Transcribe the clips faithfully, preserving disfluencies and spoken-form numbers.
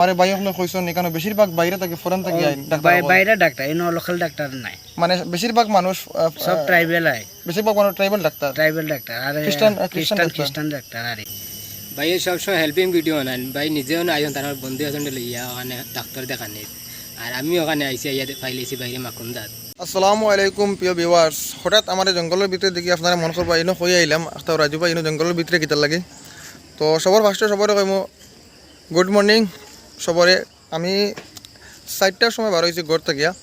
আরে ভাই, আপনি কইছেন এখানো বেশিরভাগ বাইরে থাকি, ফরেন থাকি আইন ডাক্তার বাই- অকল। বাইরে ডাক্তার, ইনো লোকাল ডাক্তার নাই, মানে বেশিরভাগ মানুষ, আহ, সব আহ, ট্রাইবেল আয়, বেশিরভাগ মানুষ ট্রাইবেল ডাক্তার। Tribal doctor. আর খ্রিস্টান, আহ, খ্রিস্টান খ্রিস্টান ডাক্তার। খ্রিস্টান ডাক্তার আর ভাইয়ে সবসময় হেল্পিং ভিডিও বানাইন। ভাই নিজেও না আইন, তার বন্ধু একজন লইয়া ওখানে ডাক্তার দেখানির। আর আমিও ওখানে আইছি, আইয়া পাইলিছি বাইরে মাকুন্দাত। আসসালামু আলাইকুম প্রিয় ভিউয়ার্স। হঠাৎ আমার জঙ্গলের ভিতরে দেখি আপনারা মনে করবা, ইনো কই আইলাম, আখতা রাজু ভাই ইনো জঙ্গলের ভিতরে কিতার লাগি। তো সবার ফার্স্টে সবার কইমু গুড মর্নিং। সবরে আমি চারটার সময় বার হইছি ঘর থাকিয়া,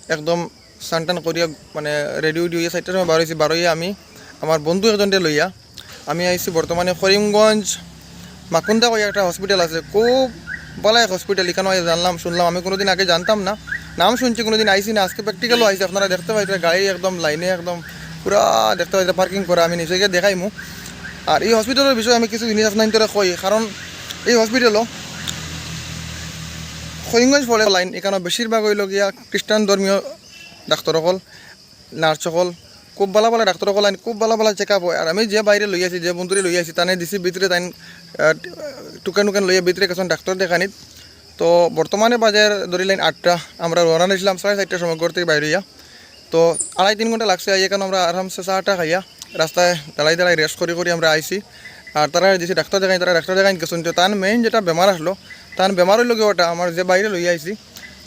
একদম সানটান করিয়া, মানে রেডি উডি হইয়া চারটার সময় বার হইছি। বার হইয়া আমি আমার বন্ধু একজনরে লইয়া আমি আইছি বর্তমানে করিমগঞ্জ মাকুন্দা কই একটা হসপিটাল আছে, খুব ভালা এক হসপিটাল। এখানো আইয়া জানলাম, শুনলাম, আমি কোনোদিন আগে জানতাম না, নাম শুনছি, কোনোদিন আইছি না। আজকে প্র্যাকটিক্যালও আইছি, আপনারা দেখতে পাইরা গাড়ি একদম লাইনে একদম পুরা দেখতে পাইরা পার্কিং করা। আমি নিচে গিয়া দেখাইমু। আর এই হসপিটালের বিষয়ে আমি কিছু জিনিস আপনার ভিতরে কই, কারণ এই হসপিটালও করিমগঞ্জ ফরেস্ট লাইন, এখানো বেশিরভাগ হইল গিয়া খ্রিস্টান ধর্মীয় ডাক্তার অকল, নার্স অকল, খুব ভালা ভালা ডাক্তার অকল আইন, খুব ভালা ভালা চেক আপ হয়। আর আমি যে বাইরে লই আছি, যে বন্ধুরে লই আছি, তানে দিছি ভিতরে তাইন, আহ, টুকেন টুকেন লইয়া ভিতরে গেছেন ডাক্তার দেখানিত। তো বর্তমানে বাজার ধরি লাইন আটটা, আমরা রওনা দিয়েছিলাম সাড়ে চারটার সময় ঘর থেকে বাইরে হইয়া। তো আড়াই তিন ঘন্টা লাগছে, আইয়া কেন আমরা আরামসে চাটা খাইয়া রাস্তায় দাঁড়াই দাঁড়াই রেস্ট করি করি আমরা আইছি। আর তারা দিছি ডাক্তার দেখাই, তারা ডাক্তার দেখাই গেছেন। তো তার মেইন যেটা বেমার আসলো, তার বেমার হইল গিয়া ওটা আমার যে বাইরে লইয়া আইছি,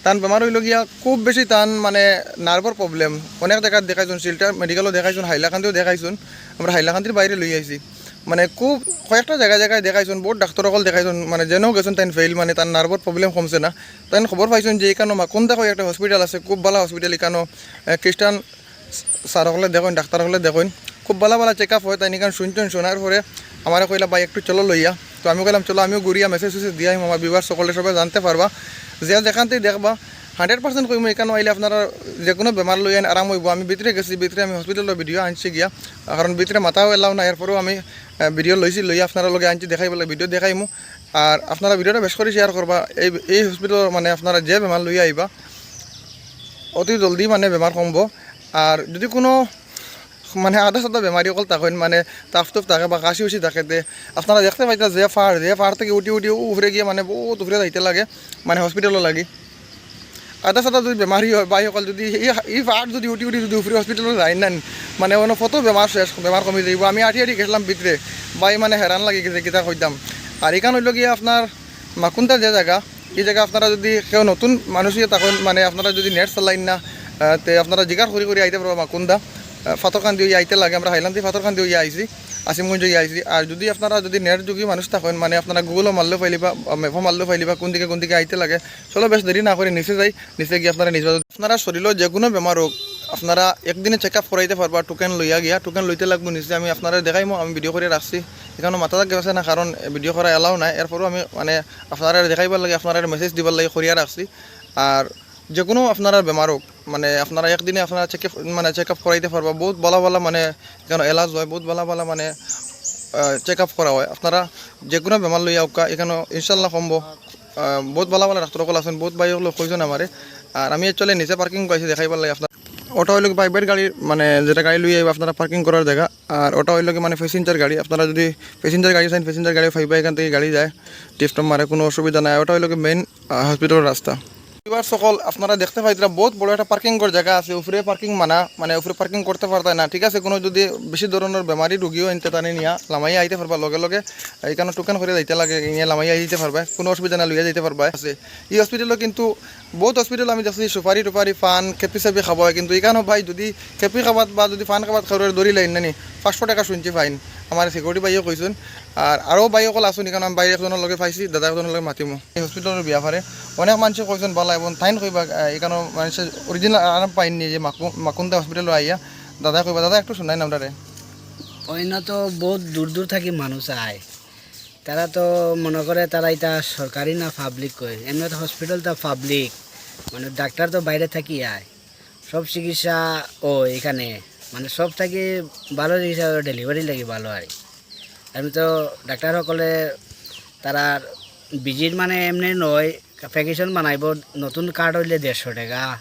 তার বেমার হইল গিয়া খুব বেশি তার মানে নার্ভর প্রবলেম। অনেক জায়গায় দেখাইছুন, শিলচর মেডিকেলও দেখাইছুন, হাইলাকান্দিও দেখাইছুন, আমরা হাইলাকান্দির বাইরে লইয়া আইছি। মানে খুব কয়েকটা জায়গায় জায়গায় দেখাইছুন, বহুত ডাক্তার অকল দেখাইছুন, মানে যেনও গেছুন তাইন ফেইল, মানে তার নার্ভর প্রবলেম কমছে না। তাইন খবর পাইছুন যে এখানো মাকুন্দা কই একটা হসপিটাল আছে, খুব ভালা হসপিটাল এখানো, আহ, খ্রিস্টান স্যার অকলে দেখইন, ডাক্তার অকলে দেখইন, খুব ভালা ভালা চেক আপ হয়। তাইন এখান শুনছুন, শোনার পরে আমারে কইলা, "ভাই একটু চলো লইয়া।" তো আমি কইলাম, "চলো, আমিও ঘুরিয়া মেসেজ টেসেজ দিয়া আইমু আমার ভিউয়ার্স সকলে, সবাই জানতে পারবা।" যে যেখান থেকে দেখবা, হান্ড্রেড পার্সেন্ট কইমু, এখানো আইলে আপনারা যে কোনো বেমার লইয়া আরাম হইব। আমি ভিতরে গেছি, ভিতরে আমি হসপিটালের ভিডিও আনছি গিয়া, কারণ ভিতরে মাথাও এলাও না, এরপরেও আমি, আহ, ভিডিও লইছি, লইয়া আপনারা লগে আনছি, দেখাই বলে ভিডিও দেখাইমু। আর আপনারা ভিডিওটা বেশ করে শেয়ার করবা। এই এই হসপিটাল মানে আপনারা যে বেমার লইয়া আইবা, অতি জলদি মানে বেমার কমবো। আর যদি কোনো মানে আধা সাদা বেমারি অকল থাকেন, মানে তাপ তুপ থাকে বা কাশি উশি থাকে, তে আপনারা দেখতে পাইতা যে ফাড়, যে ফাড় থেকে উঠি উঠি উপরে গিয়া মানে বহুত উপরে যাইতে লাগে, মানে হসপিটালও লাগি। আধা সাদা যদি বেমারি হয়, ভাই অকল যদি এই এই ফাড় যদি উঠি উঠি যদি উপরে হসপিটালও যায় না, মানে অন্য কত বেমার শেষ, বেমার কমি যাইব। আমি আটি আটি গেছিলাম ভিতরে, ভাই মানে হেরান লাগি গেছে, কিতা কইতাম। আর এখান হইল গিয়া আপনার মাকুন্দা যে জায়গা, এই জায়গা আপনারা যদি কেউ নতুন মানুষ হইয়া থাকেন, মানে আপনারা যদি নেট চালাইন না, আহ, তে আপনারা জিকার করি করি আইতে পারবা মাকুন্দা, আহ, পাথরকান্দি হইয়া আইতে লাগে, আমরা হাইলাকান্দি পাথরকান্দি হইয়া আইছি, আসিমগঞ্জ হইয়া আইছি। আর যদি আপনারা যদি নেট যোগী মানুষ থাকেন, মানে আপনারা গুগলও মারলেও পাইলিবা, ম্যাপও মারলেও পাইলিবা, কোন দিকে কোন দিকে আইতে লাগে। চলো বেশ দেরি না করে নিচে যাই, নিচে গিয়ে আপনারা নিজে আপনারা শরীরও যে কোনো বেমার হোক, আপনারা একদিনে চেক আপ করাইতে পারবা, টোকেন লইয়া গিয়া, টোকেন লইতে লাগবো নিচে, আমি আপনারা দেখাইমু, আমি ভিডিও করে রাখছি, এখানে মাথা গেছে না, কারণ ভিডিও করা এলাও নাই, এরপরেও আমি মানে আপনারা দেখাইবার লাগে, আপনারা মেসেজ দিবার লাগে করিয়া রাখছি। আর যে কোনো আপনারা বেমার হোক, মানে আপনারা একদিনে আপনারা চেক মানে চেক আপ করাইতে পারবা, বহুত ভালা ভালা মানে এখানে এলাজ হয়, বহুত ভালা ভালা মানে চেক আপ করা হয়। আপনারা যে কোনো বেমার লইয়া হোক, এখানে ইনশাল্লাহ কমবো। আহ, বহুত ভালা ভালা ডাক্তার অকল আছেন, বহুত ভাই অকল কইছেন আমারে। আর আমি অ্যাকচুয়ালি নিচে পার্কিং পাইছি দেখাইবার লাগে আপনার। ওটা হইলো কি প্রাইভেট গাড়ি, মানে যেটা গাড়ি লইয়া আইবা আপনারা পার্কিং করার জায়গা। আর ওটা হইলো কি মানে প্যাসেঞ্জার গাড়ি, আপনারা যদি প্যাসেঞ্জার গাড়ি চান প্যাসেঞ্জার গাড়ি পাইবা, এখান থেকে গাড়ি যায়, টিফটম মারে, কোনো অসুবিধা নাই। ওটা হইলো কি মেইন হসপিটালের রাস্তা। এবার সকল আপনারা দেখতে পাইতরা বহুত বড় একটা পার্কিং করার জায়গা আছে, উপরে পার্কিং মানা, মানে উপরে পার্কিং করতে পারতায় না, ঠিক আছে। কোনো যদি বেশি ধরনের বেমারি রুগীও আনতে তানে নিয়া লামাইয়া আইতে পারবা লগে লগে, এখানে টোকেন করে যাইতে লাগে, নিয়ে লামাইয়া আইতে পারবা, কোনো অসুবিধা না, লইয়া যাইতে পারবা। আছে এই হসপিটালও কিন্তু বহুত হসপিটাল আমি দেখছি সুপারি টুপারি পান খেপি সেপি খাওয়া হয়, কিন্তু এখানেও ভাই যদি খেপি খাবাত বা যদি পান খাবাত খাওয়ার দড়ি লাইন নানি পাঁচশো টাকা শুনছি ফাইন আমার সিকিউরিটি ভাইও কইছেন। আর আরও ভাই অকল আছেন এখানে, আমি ভাই একজনের লগে পাইছি, দাদা একজনের লগে মাতিমু। এই হসপিটালের ব্যাপারে অনেক মানুষে কইছেন ভালা এবং তাইন কইবা, আহ, এখানে মানুষের অরিজিনাল আরাম পাইনি যে মাকু- মাকুন্দা হসপিটালও আইয়া। দাদা কইবা, দাদা একটু শুনাই না আমরারে। ওই না তো বহুত দূর দূর থাকি মানুষ আয়, তারা তো মনে করে তারা এটা সরকারি না পাবলিক কয়, এমনি তো হসপিটাল তো পাবলিক, মানে ডাক্তার তো বাইরে থাকি আয়, সব চিকিৎসা ও এখানে, মানে সব থাকি ভালো চিকিৎসা ডেলিভারি লাগি ভালো আর কি। এমনি তো ডাক্তার সকলে তারা ভিজিট মানে এমনি নয়, প্রেসক্রিপশন বানাইব, নতুন কার্ড হইলে দেড়শো টাকা,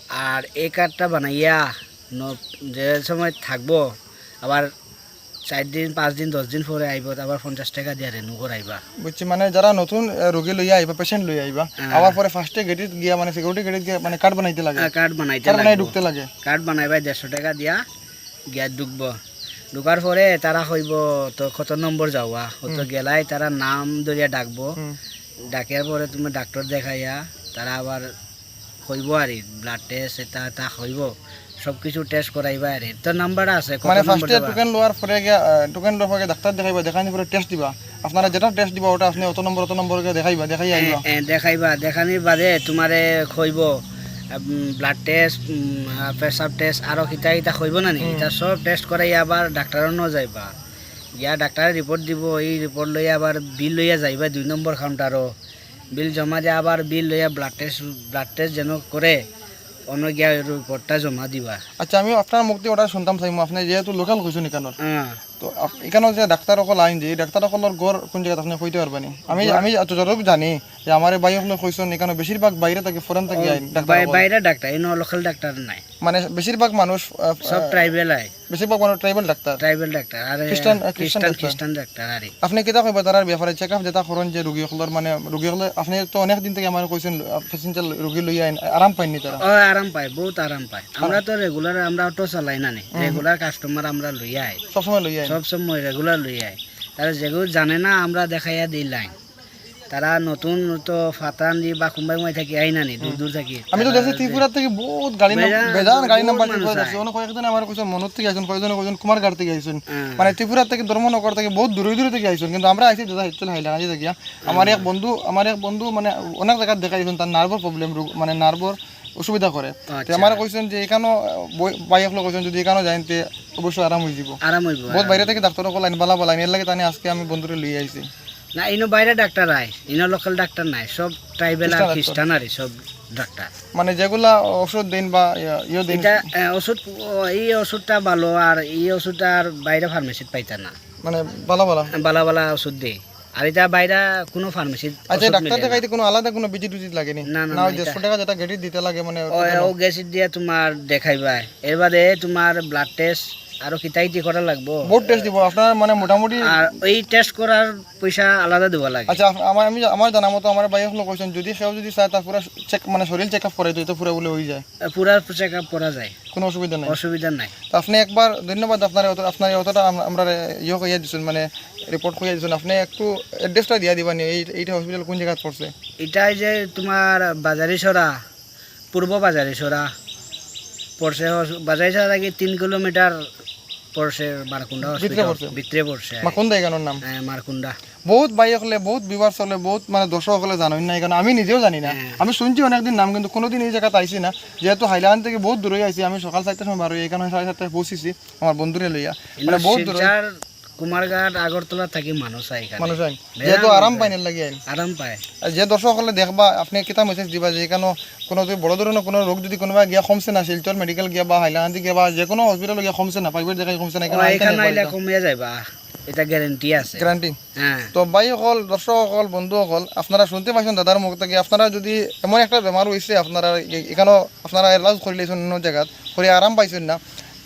আর এই কার্ডটা বানাইয়া ন- যে সময় থাকবো আবার চাইর দিন, পাঁচ দিন, দশ দিন পরে আইবা, আবার পঞ্চাশ টেকা দিয়া renew করাইবা। বুঝছি, মানে যারা নতুন আহ, রোগী লইয়া আইবা, পেশেন্ট লইয়া আইবা, হ্যাঁ। আবার পরে ফার্স্টে গেটে গিয়া, মানে সিকিউরিটি গেটে গিয়া, মানে কার্ড বানাইতে লাগে। হ্যাঁ, কার্ড বানাইতে কার্ড বানাই লাগবো। ঢুকতে লাগে। কার্ড বানাইবা দেড়শো টেকা দিয়া, গিয়া ঢুকবো। ঢুকার পরে তারা কইবো তো কত নম্বর যাওয়া, অত গেলাই তারা নাম ধরিয়া ডাকবো। হুম। ডাকার পরে তুমি ডাক্তার দেখাইয়া তারা আবার কইবো আর ব্লাড টেস্ট এটা এটা কইবো, সব কিছু টেস্ট করাইবা আর। তো নাম্বার আছে, কত মানে নম্বর ফার্স্টে যাওয়া? টোকেন লওয়ার পরে গিয়া, আহ, টোকেন লওয়ার পরে ডাক্তার দেখাইবা, দেখানি পরে টেস্ট দিবা। আপনারা যেটা টেস্ট দিবা ওটা আপনি অত নম্বর, অত নম্বর করে দেখাইবা, দেখাই আইবা। এ, এ, দেখাইবা, দেখানির বাদে তোমারে কইবো ব্লাড টেস্ট, পেশাব টেস্ট, আরো কিতা কিতা কইবো না নি, এটা সব টেস্ট করাইয়া আবার ডাক্তারও ন যাইবা। গিয়া ডাক্তারে রিপোর্ট দিব, এই রিপোর্ট লইয়া আবার বিল লইয়া যাইবা দুই নম্বর কাউন্টারও। বিল জমা দিয়া আবার বিল লইয়া ব্লাড টেস্ট, ব্লাড টেস্ট যেন করে, অনো গিয়া রিপোর্টটা জমা দিবা। আচ্ছা, আমি আপনার মুখ থেকে ওটা শুনতাম চাইমু, আপনি যেহেতু লোকাল কইছেন এখানোর, হ্যাঁ। তো আপ- এখানো যে ডাক্তার অকল আইন যে, এই ডাক্তার অকলর ঘর কোন জায়গাত আপনি কইতে পারবেন নি? আমি আমি যতটুকু জানি যে আমার এই ভাই অকলে কইছেন এখানো বেশিরভাগ বাইরে থাকি, ফরেন থাকি আইন ডাক্তার বাই- অকল। বাইরে ডাক্তার, ইনো লোকাল ডাক্তার নাই, মানে বেশিরভাগ মানুষ আহ, সব ট্রাইবেল আয়, বেশিরভাগ মানুষ ট্রাইবেল ডাক্তার। ট্রাইবেল ডাক্তার আর খ্রিস্টান, আহ, খ্রিস্টান খ্রিস্টান ডাক্তার। খ্রিস্টান ডাক্তার আর আপনি কিতা কইবা তারার ব্যাপারে, চেক আপ যেটা করেন যে রুগী অকলর, মানে রুগী অকলে আপনি তো অনেক দিন থেকে আমার কইছেন প্যাসেঞ্জার রুগী লইয়া আইন, আরাম পাইনি তারা? ও, আরাম পায়, বহুত আরাম পায়। আমরা তো রেগুলার, আমরা অটো চালাই না নি, রেগুলার কাস্টমার আমরা লইয়া আই, সবসময় লইয়া আইন। সব সময় রেগুলার লইয়া আই। তারা যেগুলো জানে না আমরা দেখাইয়া দিই লাইন, তারা নতুন তো ফাতান দি বা কুম্বাই কুম্বাই থাকি আই না নি, দূর দূর থাকি। আমি তো তারা দেখছি ত্রিপুরা থেকে বহুত গাড়ি নাম- বেজান, বেজান গাড়ি বহুত নাম্বার মানুষ ত্রিপুরা আছে। আয়। অনেক কয়েকজন আমার কইছে মনোর থেকে আইছেন, কয়েকজন কইছেন কুমারঘাট থেকে আইছেন। হ্যাঁ। মানে ত্রিপুরা থেকে, ধর্মনগর থেকে বহুত দূরে দূরে থেকে আইছেন, কিন্তু আমরা আইছি দাদা হেচুল হাইলাকান্দি থাকিয়া। আমার এক বন্ধু, আমার এক বন্ধু মানে অনেক জায়গাত দেখাইছেন, তার নার্ভর প্রবলেম, মানে নার্ভর অসুবিধা করে। তে আচ্ছা। আমার কইছেন যে এখানো ভাই অকলে কইছেন যদি এখানো যাইন তে অবশ্যই আরাম হয়ে যাব। আরাম হইব। বহুত বাইরে থেকে ডাক্তার অকল আইন, বালা বালা আইন, এর লাগে তানে আজকে আমি বন্ধুরে লইয়া আইছি। না, ইনো বাইরে ডাক্তার আয়, ইনো লোকাল ডাক্তার নাই, সব ট্রাইবেল আর খ্রিস্টান আর সব ডাক্তার। মানে যেগুলা ওষুধ দিন বা ইয়ে দিন। এটা আহ, ওষুধ, ও, এই ওষুধটা ভালো, আর এই ওষুধটা আর বাইরে ফার্মেসিত পাইতা না। মানে বালা বালা। বালা বালা ওষুধ দেই, আর এটা বাইরে কোনো ফার্মেসিত আচ্ছা, ডাক্তার দেখাইতে কোনো আলাদা কোনো ভিজিট টিজিট লাগে নি? না, না, না, না, ওই দেড়শো টাকা যেটা গেটে দিতে লাগে, মানে ও গেছে দিয়া তোমার দেখাইবা, এর বাদে তোমার ব্লাড টেস্ট আরো কিতা কিতা করা লাগবো। বহুত টেস্ট দিব আপনার, মানে মোটামুটি। আর এই টেস্ট করার পয়সা আলাদা দেওয়া লাগে। আচ্ছা, আপ- আমার, আমি, আমার জানা মতো আমার ভাই অকলে কইছেন যদি কেউ যদি চায় তার পুরা চেক, মানে শরীর চেক আপ করাইতো, তো পুরা বলে হয়ে যায়। পুরা চেক আপ করা যায়, কোনো অসুবিধা নাই। অসুবিধা নাই। তো আপনি একবার ধন্যবাদ আপনার অত-, আপনার অতটা আম-, আমরা ইয়ে কইয়া দিছেন, মানে রিপোর্ট কইয়া দিছেন। আপনি একটু অ্যাড্রেসটা দিয়া দিবা নি, এই এইটা হসপিটাল কোন জায়গাত পড়ছে? এটাই যে তোমার বাজারিছড়া, পূর্ব বাজারিছড়া পড়ছে, হস- বাজারিছড়া থাকি তিন কিলোমিটার পড়ছে মারকুন্ডা হসপিটাল। পড়ছে? ভিতরে পড়ছে। মাকুন্দা এখানোর নাম। হ্যাঁ, মারকুন্ডা। বহুত ভাই অকলে, বহুত ভিউয়ার্স অকলে, বহুত মানে দর্শক অকলে জানেন না, এখানে আমি নিজেও জানি না। হ্যাঁ। আমি শুনছি অনেকদিন নাম, কিন্তু কোনোদিন এই জায়গাতে আইছি না। যেহেতু হাইলাকান্দি থেকে বহুত দূরে আইছি, আমি সকাল চারটার সময় বার হই, এখানে সাড়ে সাতটায় পৌঁছিছি আমার বন্ধুরে লইয়া। মানে বহুত দূরে। শিলচর, কুমারঘাট, আগরতলা থাকি মানুষ আয় এখানে। মানুষ আইন। বেজান যেহেতু মানুষ আরাম আয়। পাইনের লাগি আইন। আরাম পায়। আর যে দর্শক হকলে দেখবা, আপনি কিতা মেসেজ দিবা যে এখানে কোনো যদি বড় ধরনের কোনো রোগ যদি কোনোবা গিয়া কমছে না, শিলচর মেডিকেল গিয়া বা হাইলাকান্দি গিয়া বা যে কোনো হসপিটাল গিয়া কমছে না, প্রাইভেট জায়গায় কমছে না, ও, এখানে আইতে এখানে নাই আইলে বলতে। কমিয়া যাইবা, এটা গ্যারান্টি আছে। গ্যারান্টি। হ্যাঁ। তো ভাই অকল, দর্শক অকল, বন্ধু অকল, আপনারা শুনতে পাইছেন দাদার মুখ থেকে, আপনারা যদি এমন একটা বেমার হইছে, আপনারা এ-, এখানে আপনারা এলাজ করে লাইছেন অন্য জায়গাত, করে আরাম পাইছেন না,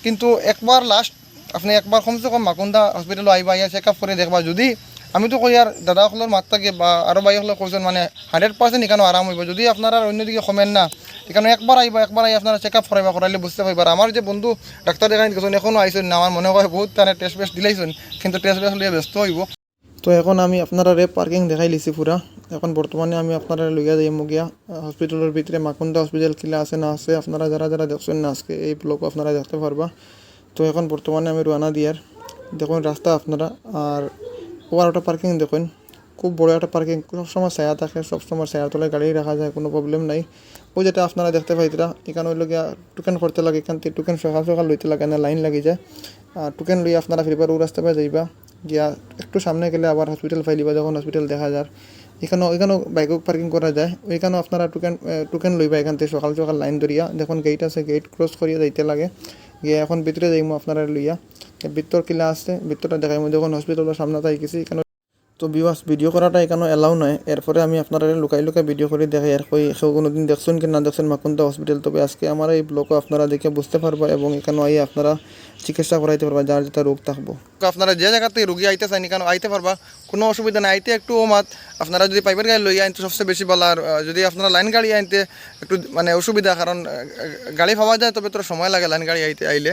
কিন্তু একবার লাস্ট আপনি একবার কমসে কম মাকুন্দা হসপিটালো আইবা, আইয়া চেক আপ করে দেখবা। যদি আমি তো কই আর দাদা অকলর মাত থাকে বা আরো ভাই অকলে কইছেন, মানে হান্ড্রেড পার্সেন্ট এখানে আরাম হইব। যদি আপনারা অন্যদিকে কমেন না, এখানে একবার আইবা, একবার আইয়া আপনারা চেক আপ করাইবা, করাইলে বুঝতে পারবা। আর আমার যে বন্ধু ডাক্তার দেখাই গেছেন, এখনো আইছেন না, আমার মনে হয় বহুত তানে টেস্ট বেস্ট দিলাইছেন, কিন্তু টেস্ট বেস্ট লইয়া ব্যস্ত হইব। তো এখন আমি আপনারারে পার্কিং দেখাই লিছি পুরা। এখন বর্তমানে আমি আপনারা লইয়া যাইমু গিয়া, আহ, হসপিটালর ভিতরে, মাকুন্দা হসপিটাল কিলা আছে না আছে, আপনারা যারা যারা দেখছেন না আজকে এই ব্লগ আপনারা দেখতে পারবা। তো এখন বর্তমানে আমি রওনা দিয়ার, দেখুন রাস্তা আপনারা, আর ওয়ার একটা পার্কিং দেখুন, খুব বড় একটা পার্কিং, সবসময় ছায়া থাকে, সবসময় ছায়ার তলায় গাড়ি রাখা যায়, কোনো প্রবলেম নাই। ওই যেটা আপনারা দেখতে পাইতরা, এখানে হইলো গিয়া টোকেন করতে লাগে, এখান থেকে টোকেন সকাল সকাল লইতে লাগে না, লাইন লাগি যায়। আর টোকেন লইয়া আপনারা ফিরবার ও রাস্তা পাই যাইবা, গিয়া একটু সামনে গেলে আবার হসপিটাল পাইলিবা, যখন হসপিটাল দেখা যার। এখানেও, এখানেও বাইক পার্কিং করা যায়, ওইখানেও আপনারা টোকেন, এ, টোকেন লইবা এখান থেকে সকাল সকাল লাইন ধরিয়া। দেখুন গেট আছে, গেট ক্রস করিয়া যাইতে লাগে। গিয়া এখন ভিতরে যাইমু আপনারা লইয়া, এ, ভিতর কিলা আছে, ভিতরটা দেখাইমু। দেখুন হসপিটালর সামনে তাই গেছি, এখানে তো ভিউয়ার্স, ভিডিও করাটা এখানো অ্যালাউ নয়। এরপরে আমি আপনারারে লুকাই লুকাই ভিডিও করি দেখাই, আর কই কেউ কোনোদিন দেখছইন কি না দেখছইন মাকুন্তা হসপিটাল। তবে আজকে আমার এই ব্লগও আপনারা দেখে বুঝতে পারবা এবং এখানো আইয়া আপনারা চিকিৎসা করাইতে পারবা, যার যেটা রোগ থাকবো। তো আপনারা যে জায়গা থেকে রুগী আইতে চাইন, এখানো আইতে পারবা, কোনো অসুবিধা নাই। আইতে একটু ও মাত, আপনারা যদি প্রাইভেট গাড়ি লইয়া আইন তো সবচেয়ে বেশি ভালো। আর আহ, যদি আপনারা লাইন গাড়ি আইতে একটু মানে অসুবিধা, কারণ আহ, গাড়ি পাওয়া যায়, তবে তোর সময় লাগে লাইন গাড়ি আইতে আইলে।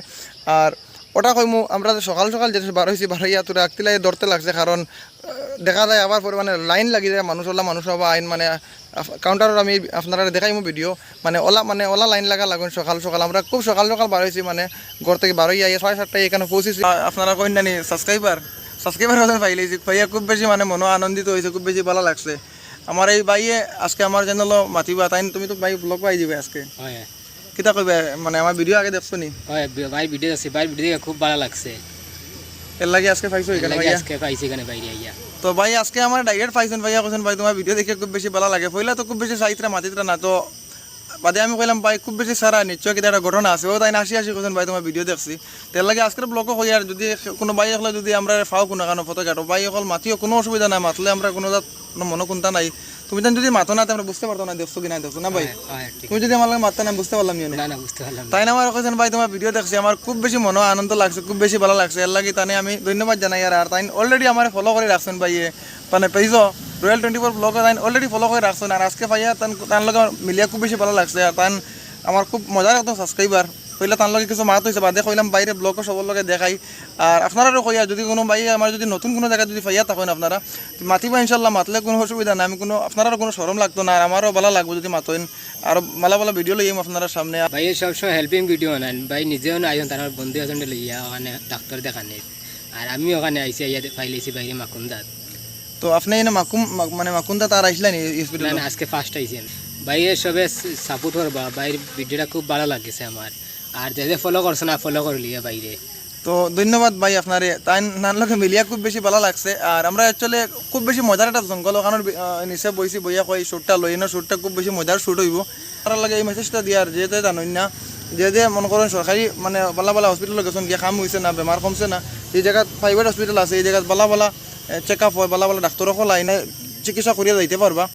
আর ওটা কইমু, আমরা যে সকাল সকাল যেটা বার হইছি, বার হইয়া তোরা একটিলাই ধরতে লাগছে, কারণ আহ, দেখা যায় আবার পরে মানে লাইন লাগি যায়, মানুষ ওলা মানুষ আবার আইন মানে আফ-, কাউন্টারর আমি আপনারা দেখাইমু ভিডিও, মানে ওলা মানে ওলা লাইন লাগা লাগুন সকাল সকাল। আমরা খুব সকাল সকাল বার হইছি, মানে ঘর থেকে বার হইয়া আইয়া সাড়ে সাতটায় এখানে পৌঁছেছি। আ-, আপনারা কইন নানি সাবস্ক্রাইবার, সাবস্ক্রাইবার হচ্ছেন পাইলে যে ভাইয়া খুব বেশি মানে মনো আনন্দিত হয়েছে, খুব বেশি ভালো লাগছে। আমার এই ভাইয়ে আজকে আমার চ্যানেলও মাতিবা, তাই তুমি তো ভাই ব্লগ পাই দিবে আজকে। হয়। কিতা কইবে, মানে আমার ভিডিও আগে দেখছো নি? হয়, বি-, ভাই ভিডিও আছে, ভাই ভিডিও দেখে খুব ভালো লাগছে। এর লাগি আজকে পাইছো এর এখানে লাগি ভাইয়া? আজকে পাইছি এখানে বাইরে আইয়া। তো ভাই আজকে আমার ডাইরেক্ট পাইছেন, ভাইয়া কইছেন, "ভাই তোমার ভিডিও দেখে খুব বেশি ভালো লাগে।" পয়লা তো খুব বেশি চাইতরা মাতিতরা না, তো বাদে আমি কইলাম, "ভাই খুব বেশি সারা নিশ্চয় কিতা একটা ঘটনা আছে।" ও তাই না আসি আসি কইছেন, "ভাই তোমার ভিডিও দেখছি।" তো এর লাগি আজকের ব্লগও কই, আর যদি কোনো ভাই অকলে যদি আমরা পাও কোনো কানো ফটো কাটো, ভাই অকল মাতিও, কোনো অসুবিধা নাই, মাতলে আমরা কোনো জাত কোনো মনো কুন্তা নাই। তুমি তান যদি মাতো না, তে আমরা বুঝতে পারতাম না দেখছো কি না দেখছো না ভাই। হয়, হয়, ঠিক তুমি আছে। যদি আমার লগে মাততা না, বুঝতে পারলাম না। না, না, বুঝতে পারলাম না। তাই না আমার কইছেন, "ভাই তোমার ভিডিও দেখছি, আমার খুব বেশি মনো আনন্দ লাগছে, খুব বেশি ভালো লাগছে।" এর লাগি তানে আমি ধন্যবাদ জানাই। আর, আর তাইন already আমার ফলো করে রাখছেন ভাইয়ে, মানে পেজও রয়্যাল টোয়েন্টি ফোর ব্লগও তাইন already ফলো করে রাখছেন। আর আজকে ভাইয়া তান, তান লগে মিলিয়া খুব বেশি ভালো লাগছে। আর তান আমার খুব মজার একদম সাবস্ক্রাইবার। কইলা তান লগে কিছু মাত হইছে, বাদে কইলাম বাইরে ব্লগও সবর লগে দেখাই। আর আপনারারও কইয়া যদি কোনো ভাই আমার যদি নতুন কোনো জায়গায় যদি পাইয়া থাকেন আপনারা, মাতিবা ইনশাল্লাহ, মাতলে কোনো অসুবিধা নাই, আমি কোনো, আপনারারও কোনো শরম লাগতো না, আর আমারও ভালো লাগবো যদি মাতইন। আর ভালো ভালো ভিডিও লইম আপনারা সামনে। ভাই সবসময় হেল্পিং ভিডিও বানান, ভাই নিজেও না আইন, তার বন্ধু একজন লইয়া ওখানে ডাক্তার দেখানে। আর আমি ওখানে আইছি, আইয়া দে-, পাইলেছি বাইরে মাকুন্দাত। তো আপনি এনে মাকুম-, মা-, মানে মাকুন্দাত আর আইসলেন এই, এই না, হসপিটালে? না, আজকে ফার্স্ট আইছি আমি। ভাইয়ে সবে স-, সাপোর্ট করবা, ভাইর ভিডিওটা খুব ভালো লাগছে আমার। আর যে যে ফলো করছো না, ফলো করলিয়া বাইরে। তো ধন্যবাদ ভাই আপনারে, তাই নান লগে মিলিয়া খুব বেশি ভালো লাগছে। আর আমরা actually খুব বেশি মজার একটা জঙ্গল, ওখানোর বি-, আহ, নিচে বইছি, বইয়া কই শ্যুটটা লই না, শ্যুটটা খুব বেশি মজার শ্যুট হইব। তার লগে এই মেসেজটা দিয়ার, যে যে জানইন না, যে যে মনে করেন সরকারি মানে বালা বালা হসপিটালে গেছেন, গিয়া কাম হইছে না, বেমার কমছে না, এই জায়গাত প্রাইভেট হসপিটাল আছে, এই জায়গাত বালা বালা চেক আপ হয়, বালা বালা ডাক্তারও খোলা, এনে চিকিৎসা করিয়া যাইতে পারবা।